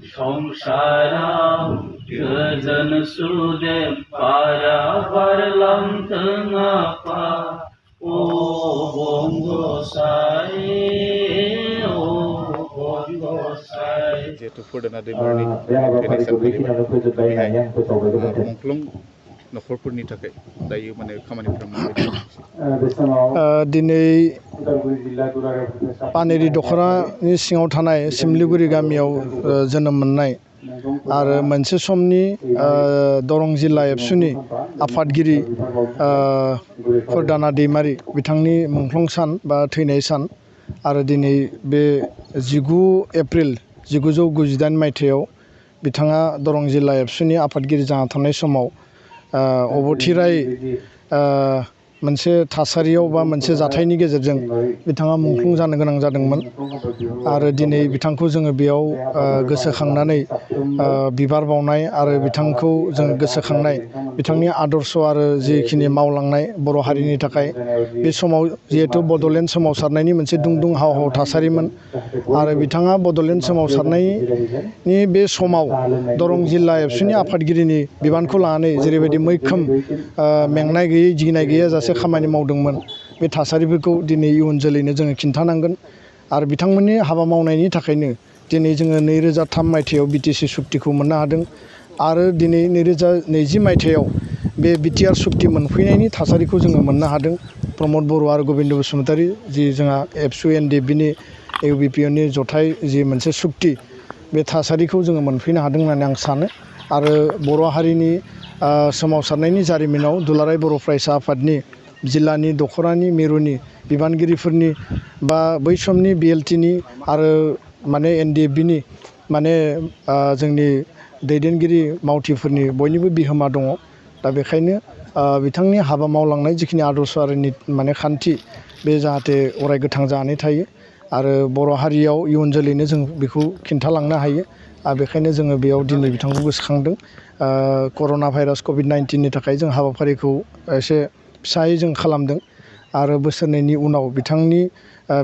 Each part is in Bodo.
संसाराव गोजोन सुदेम पाराबारलां थोङापा ओ बंगसाय ओ बंगसाय जिहेतु फुरदाना दैमारिनि थैनाय सान फालिबाय मुंख्लं नखरफोरनि थाखाय दायो माने खामानिफोरा माबायदि दिनै पानेरि दख'रानि सिङाव थानाय सिमलिगुरि गामियाव जोनोम मोननाय आरो मोनसे समनि दरं जिल्ला एबसुनि आफादगिरि फुरदाना दैमारि बिथांनि मुंख्लं सान बा थैनाय सान आरो दिनै बे 19 एप्रिल 1992 मायथाइयाव बिथाङा दरं जिल्ला एबसुनि आफादगिरि जाना थानाय समाव अबथिराय मोनसे थासारियाव बा मोनसे जाथायनि गेजेरजों बिथाङा मुंख्लं जानो गोनां जादोंमोन आरो दिनै बिथांखौ जोङो बेयाव गोसोखांनानै बिबार बावनाय आरो बिथांखौ जों गोसोखांनाय बिथांनि आदर्श आरो जिखिनि मावलांनाय बर' हारिनि थाखाय बे समाव जिहेतु बड'लेण्ड सोमावसारनायनि मोनसे दुंदुं हाव हाव थासारिमोन आरो बिथाङा बड'लेण्ड सोमावसारनायनि बे समाव दरं जिल्ला एबसुनि आफादगिरिनि बिबानखौ लानानै जेरैबायदि मैखोम मेंनाय गैयै गिनाय गैयाजासे खामानि मावदोंमोन बे थासारिफोरखौ दिनै इयुन जोलैनो जोङो खिन्थानांगोन आरो बिथांमोननि हाबा मावनायनि थाखायनो दिनै जोङो 2003 मायथाइयाव बिटिसि सुक्तिखौ मोननो हादों आरो दिनै 2020 मायथाइयाव बे बिटिआर सुक्ति मोनफैनायनि थासारिखौ जोङो मोननो हादों प्रमद बर' आरो गबिन्द बसुमतारी जि जोंहा एबसु एनडिएफबिनि इउबिपिअनि जथाय जि मोनसे सुक्ति बे थासारिखौ जोङो मोनफैनो हादों होननानै आं सानो आरो बर' हारिनि सोमावसारनायनि जारिमिनाव दुलाराय बर' फरायसा आफादनि जिल्लानि दख'रानि मिरुनि बिबानगिरिफोरनि बा बै समनि बिएलटिनि आरो माने एनडिएफबिनि माने जोंनि दैदेनगिरि मावथिफोरनि बयनिबो बिहोमा दङ दा बेखायनो बिथांनि हाबा मावलांनाय जिखिनि आदर्श आरो माने खान्थि बे जाहाथे अराय गोथां जानानै थायो आरो बर' हारियाव इयुन जोलैनो जों बेखौ खिन्थालांनो हायो आरो बेखायनो जोङो बेयाव दिनै बिथांखौ गोसोखांदों कर'ना भाइरास कभिड-19नि थाखाय जों हाबाफारिखौ एसे फिसायै जों खालामदों आरो बोसोरनैनि उनाव बिथांनि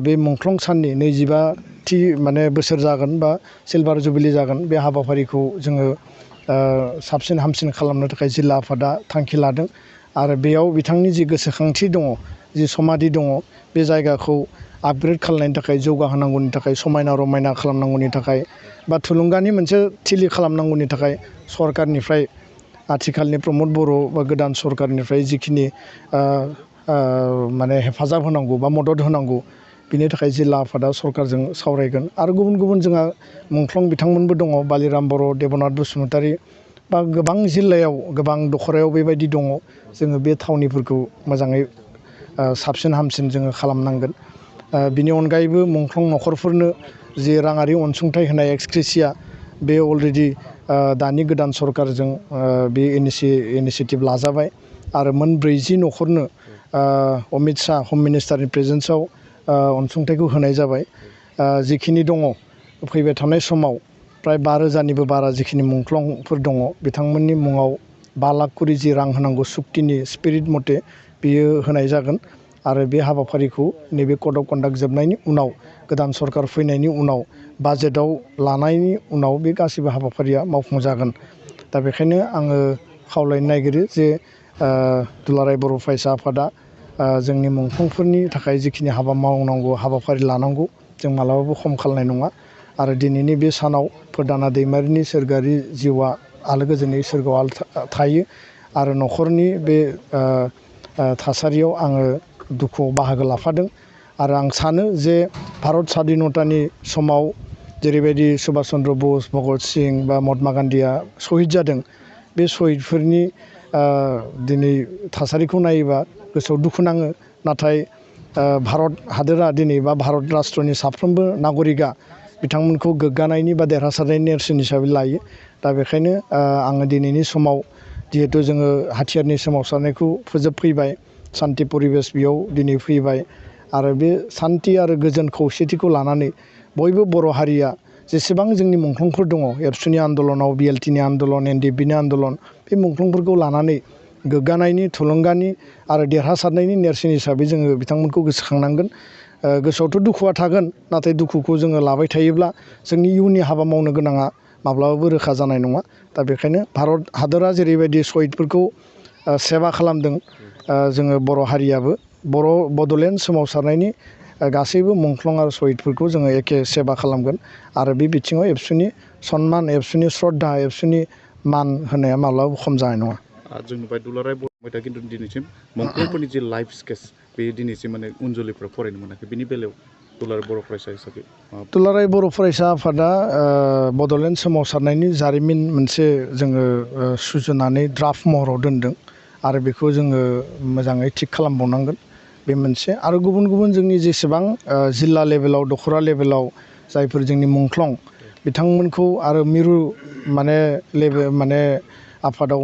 बे मुंख्लं साननि 25थि माने बोसोर जागोन बा सिलभार जुबिलि जागोन बे हाबाफारिखौ जोङो साबसिन हामसिन खालामनो थाखाय जिल्ला आफादा थांखि लादों आरो बेयाव बिथांनि जि गोसोखांथि दङ जि समाधि दङ बे जायगाखौ आपग्रेड खालामनायनि थाखाय जौगाहोनांगौनि थाखाय समायना रमायना खालामनांगौनि थाखाय बा थुलुंगानि मोनसे थिलि खालामनांगौनि थाखाय सरकारनिफ्राय आथिखालनि प्रमद बर' बा गोदान सरकारनिफ्राय जिखिनि माने हेफाजाब होनांगौ बा मदद होनांगौ बिनि थाखाय जिल्ला आफादा सरकारजों सावरायगोन आरो गुबुन गुबुन जोंहा मुंख्लं बिथांमोनबो दङ बालिराम बर' देबनाथ बसुमतारी बा गोबां जिल्लायाव गोबां दख'रायाव बेबायदि दङ जोङो बे थावनिफोरखौ मोजाङै साबसिन हामसिन जोङो खालामनांगोन बिनि अनगायैबो मुंख्लं नखरफोरनो जि राङारि अनसुंथाइ होनाय एक्सक्रेसिया बे अलरेडि दानि गोदान सरकारजों बे इनिसियेटिभ लाजाबाय आरो मोन 40 नखरनो अमित शाह हम मिनिस्टारनि प्रेजेन्सआव अनसुंथाइखौ होनाय जाबाय जिखिनि दङ फैबाय थानाय समाव प्राय 5,000निबो बारा जिखिनि मुंख्लंफोर दङ बिथांमोननि मुङाव 5 लाख करि जि रां होनांगौ सुक्तिनि स्पिरिट मथे बियो होनाय जागोन आरो बे हाबाफारिखौ नैबे कड अफ कन्डाक्ट जोबनायनि उनाव गोदान सरकार फैनायनि उनाव बाजेटआव लानायनि उनाव बे गासैबो हाबाफारिया मावफुंजागोन दा बेखायनो आङो खावलायनो नागिरो जे दुलाराय बर' फरायसा आफादा जोंनि मुंख्लंफोरनि थाखाय जिखिनि हाबा मावनांगौ हाबाफारि लानांगौ जों मालाबाबो खम खालामनाय नङा आरो दिनैनि बे सानाव फुरदाना दैमारिनि सोरगोआरि जिउआ आलो गोजोनै सोरगोआव थायो आरो नखरनि बे थासारियाव आङो दुखुआव बाहागो लाफादों आरो आं सानो जे भारत स्वाधीनतानि समाव जेरैबायदि सुभाष चन्द्र बस भगत सिं बा महात्मा गान्धीया शहीद जादों बे शहीदफोरनि दिनै थासारिखौ नायोबा गोसोआव दुखु नाङो नाथाय भारत हादोरा दिनै बा भारत राष्ट्रनि साफ्रोमबो नागरिकआ बिथांमोनखौ गोग्गानायनि बा देरहासारनायनि नेरसोन हिसाबै लायो दा बेखायनो आङो दिनैनि समाव जिहेतु जोङो हाथियारनि सोमावसारनायखौ फोजोबफैबाय सान्ति परिबेस बेयाव दिनै फैबाय आरो बे सान्ति आरो गोजोन खौसेथिखौ लानानै बयबो बर' हारिया जेसेबां जोंनि मुंख्लंफोर दङ एबसुनि आन्दलनाव बिएलटिनि आन्दलन एनडिएफबिनि आन्दलन बे मुंख्लंफोरखौ लानानै गोग्गानायनि थुलुंगानि आरो देरहासारनायनि नेरसोन हिसाबै जोङो बिथांमोनखौ गोसोखांनांगोन गोसोआवथ' दुखुआ थागोन नाथाय दुखुखौ जोङो लाबाय थायोब्ला जोंनि इयुननि हाबा मावनो गोनाङा माब्लाबाबो रोखा जानाय नङा दा बेखायनो भारत हादरा जेरैबायदि शहीदफोरखौ सेबा खालामदों जोङो बर' हारियाबो बड'लेण्ड सोमावसारनायनि गासैबो मुंख्लं आरो शहीदफोरखौ जोङो एखे सेबा खालामगोन आरो बे बिथिङाव एबसुनि सनमान एबसुनि श्रद्धा एबसुनि मान होनाया माब्लाबाबो खम जानाय नङा जों नुबाय दुलाराय बर' मेथाइ खिन्थु दिनैसिम मुंख्लंफोरनि जे लाइफ स्केच बे दिनैसिम माने उन जोलैफ्रा फरायनो मोनाखै बेनि बेलायाव दुलाराय बर' फरायसा हिसाबै दुलाराय बर' फरायसा आफादा बड'लेण्ड सोमावसारनायनि जारिमिन मोनसे जोङो सुजुनानै ड्राफ्ट महराव दोनदों आरो बेखौ जोङो मोजाङै थिग खालामबावनांगोन बे मोनसे आरो गुबुन गुबुन जोंनि जेसेबां जिल्ला लेभेलाव दख'रा लेभेलाव जायफोर जोंनि मुंख्लं बिथांमोनखौ आरो मिरु माने आफादाव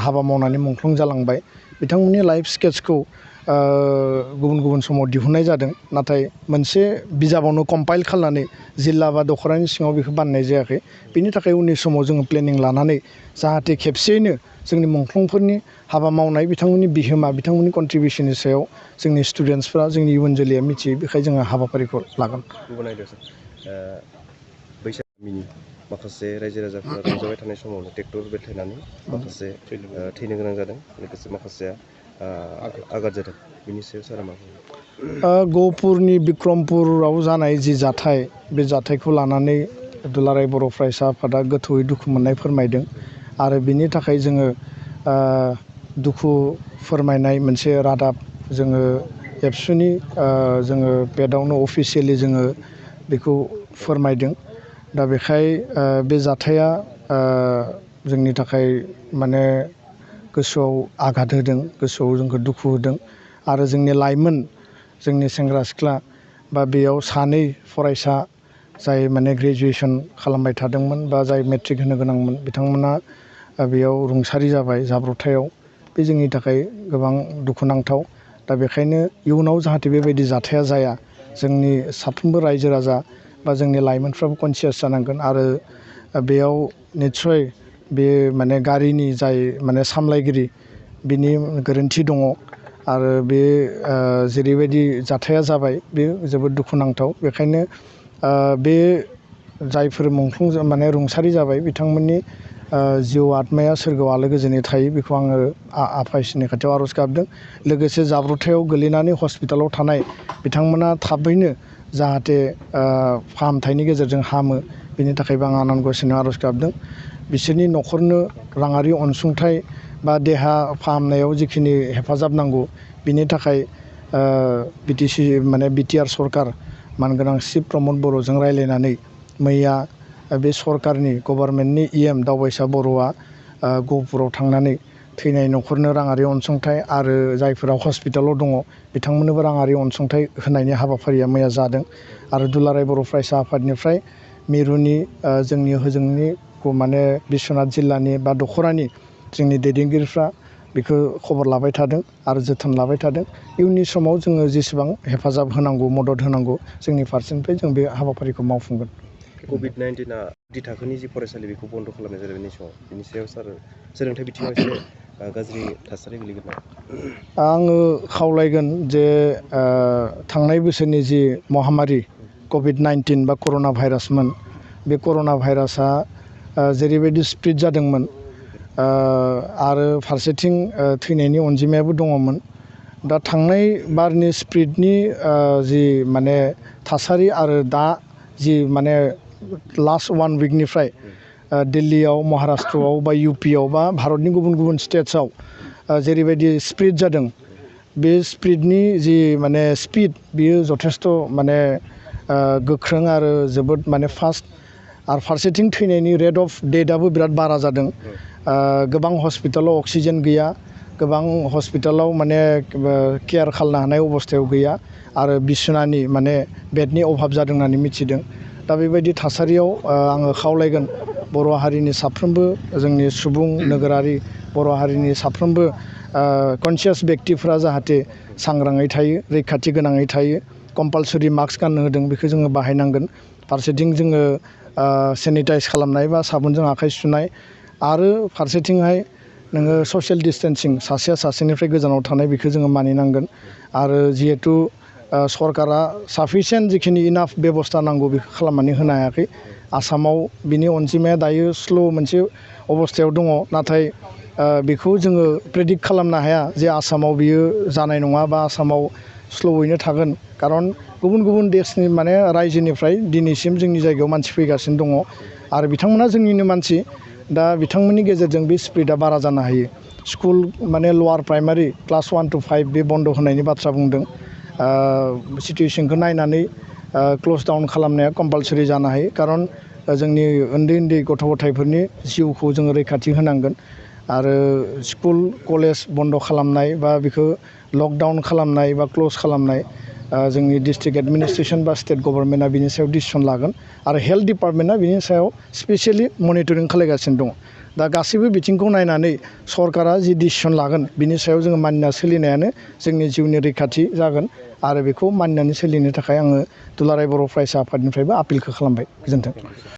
हाबा मावनानै मुंख्लं जालांबाय बिथांमोननि लाइफ स्केचखौ गुबुन गुबुन समाव दिहुननाय जादों नाथाय मोनसे बिजाबावनो कम्पाइल खालामनानै जिल्ला बा दख'रानि सिङाव बेखौ बानायनाय जायाखै बिनि थाखाय उननि समाव जोङो प्लेनिं लानानै जाहाथे खेबसेयैनो जोंनि मुंख्लंफोरनि हाबा मावनाय बिथांमोननि बिहोमा बिथांमोननि कन्ट्रिबिउसननि सायाव जोंनि स्टुडेन्टसफ्रा जोंनि इयुन जोलैया मिथियो बेखायनो जोङो हाबाफारिखौ लागोन गुबुन आयदायाव बैसागुनि माखासे रायजो राजाफोरा रंजाबाय थानाय समावनो ट्रेक्टर बेलथायनानै माखासे थैनो गोनां जादों लोगोसे माखासेया आघात जादों बिनि सायाव सारा मा बुङो गहपुरनि बिक्रमपुराव जानाय जि जाथाय बे जाथायखौ लानानै दुलाराय बर' फरायसा आफादा गोथौयै दुखु मोननाय फोरमायदों आरो बिनि थाखाय जोङो दुखु फोरमायनाय मोनसे रादाब जोङो एबसुनि जोङो पेडआवनो अफिसियेलि जोङो बेखौ फोरमायदों दा बेखाय बे जाथाया जोंनि थाखाय माने गोसोआव आघात होदों गोसोआव जोंखौ दुखु होदों आरो जोंनि लाइमोन जोंनि सेंग्रा सिख्ला बा बेयाव सानै फरायसा जाय माने ग्रेजुवेसन खालामबाय थादोंमोन बा जाय मेट्रिक होनो गोनांमोन बिथांमोना बेयाव रुंसारि जाबाय जाब्रबथायाव बे जोंनि थाखाय गोबां दुखुनांथाव दा बेखायनो इयुनाव जाहाथे बेबायदि जाथाया जाया जोंनि साफ्रोमबो रायजो राजा बा जोंनि लाइमोनफ्राबो कनसियास जानांगोन आरो बेयाव निस्सय बे माने गारिनि जाय माने सामलायगिरि बिनि गोरोन्थि दङ आरो बे जेरैबायदि जाथाया जाबाय बे जोबोद दुखुनांथाव बेखायनो बे जायफोर मुंख्लं माने रुंसारि जाबाय बिथांमोननि जिउ आत्माया सोरगोआव आलो गोजोनै थायो बेखौ आङो आफा इसोरनि खाथियाव आर'ज गाबदों लोगोसे जाब्रबथायाव गोलैनानै हस्पिटालाव थानाय बिथांमोना थाबैनो जाहाथे फाहामथायनि गेजेरजों हामो बिनि थाखायबो आं आनान गसाइनियाव आर'ज गाबदों बिसोरनि न'खरनो राङारि अनसुंथाइ बा देहा फाहामनायाव जिखिनि हेफाजाब नांगौ बिनि थाखाय बिटिआर सरकार मानगोनां शिब प्रमद बर'जों रायज्लायनानै मैया बे सरकारनि गभर्नमेन्टनि EM दावबायसा बर'आ गहपुराव थांनानै थैनाय न'खरनो राङारि अनसुंथाइ आरो जायफोरा हस्पिटालाव दङ बिथांमोननोबो राङारि अनसुंथाइ होनायनि हाबाफारिया मैया जादों आरो दुलाराय बर' फरायसा आफादनिफ्राय मिरुनि जोंनि होजोंनि माने बिश्वनाथ जिल्लानि बा दख'रानि जोंनि दैदेनगिरिफ्रा बेखौ खबर लाबाय थादों आरो जोथोन लाबाय थादों इयुननि समाव जोङो जेसेबां हेफाजाब होनांगौ मदद होनांगौ जोंनि फारसेनिफ्राय जों बे हाबाफारिखौ मावफुंगोन COVID-19 गुदि थाखोनि जि फरायसालि बेखौ बन्द' खालामनाय जादों बेनि समाव बिनि सायाव सार सोलोंथाइ बिथिङाव एसे गाज्रि थासारि गोलैगोन नामा आङो खावलायगोन जे थांनाय बोसोरनि जि महामारि COVID-19 बा कर'ना भाइरासमोन बे कर'ना भाइरासआ जेरैबायदि स्प्रिड जादोंमोन आरो फारसेथिं थैनायनि अनजिमायाबो दङमोन दा थांनाय बारनि स्प्रिडनि जि माने थासारि आरो दा जि माने लास्ट 1 उइकनिफ्राय दिल्लीयाव महाराष्ट्रआव बा UPआव बा भारतनि गुबुन गुबुन स्टेट्सआव जेरैबायदि स्प्रिड जादों बे स्प्रिडनि जि माने स्पिड बियो जथेस्थ' माने गोख्रों आरो जोबोद माने फास्ट आरो फारसेथिं थैनायनि रेट अफ डेथआबो बिराद बारा जादों गोबां हस्पिटालाव अक्सिजेन गैया गोबां हस्पिटालाव माने केयार खालामनो हानाय अबस्थायाव गैया आरो बिसनानि माने बेडनि अभाब जादों होननानै मिथिदों दा बेबायदि थासारियाव आङो खावलायगोन बर' हारिनि साफ्रोमबो जोंनि सुबुं नोगोरारि बर' हारिनि साफ्रोमबो कनसियास बेक्तिफ्रा जाहाथे सांग्राङै थायो रैखाथि गोनाङै थायो कम्पालसरि मास्क गाननो होदों बेखौ जोङो बाहायनांगोन फारसेथिं जोङो सेनिटाइज खालामनाय बा साबुनजों आखाइ सुनाय आरो फारसेथिंहाय नोङो ससियेल डिस्टेन्सिं सासेया सासेनिफ्राय गोजानाव थानाय बेखौ जोङो मानिनांगोन आरो जिहेथु सरकारा साफिसियेन्ट जिखिनि इनाफ बेबस्था नांगौ बेखौ खालामनानै होनो हायाखै आसामाव बिनि अनजिमाया दायो स्ल' मोनसे अबस्थायाव दङ नाथाय बेखौ जोङो प्रेडिक्ट खालामनो हाया जे आसामाव बियो जानाय नङा बा आसामाव स्ल'यैनो थागोन खारन गुबुन गुबुन देशनि माने रायजोनिफ्राय दिनैसिम जोंनि जायगायाव मानसि फैगासिनो दङ आरो बिथांमोना जोंनिनो मानसि दा बिथांमोननि गेजेरजों बे स्पिडआ बारा जानो हायो स्कुल माने लवार प्राइमारि क्लास 1 to 5 बे बन्द होनायनि बाथ्रा बुंदों सिटुवेसनखौ नायनानै क्ल'ज डाउन खालामनाया कम्पालसरि जानो हायो खारन जोंनि उन्दै उन्दै गथ' गथायफोरनि जिउखौ जोङो रैखाथि होनांगोन आरो स्कुल कलेज बन्द खालामनाय बा बेखौ लकडाउन खालामनाय बा क्ल'ज खालामनाय जोंनि डिस्ट्रिक्ट एडमिनिस्ट्रेसन बा स्टेट गभर्नमेन्टआ बिनि सायाव डिसिसन लागोन आरो हेल्थ डिपार्टमेन्टआ बिनि सायाव स्पेसियेलि मनिटरिं खालामगासिनो दङ दा गासैबो बिथिंखौ नायनानै सरकारा जि डिसिसन लागोन बिनि सायाव जोङो मानिना सोलिनायानो जोंनि जिउनि रैखाथि जागोन आरो बेखौ मानिनानै सोलिनो थाखाय आङो दुलाराय बर' फरायसा आफादनिफ्रायबो आपिलखौ खालामबाय गोजोन्थों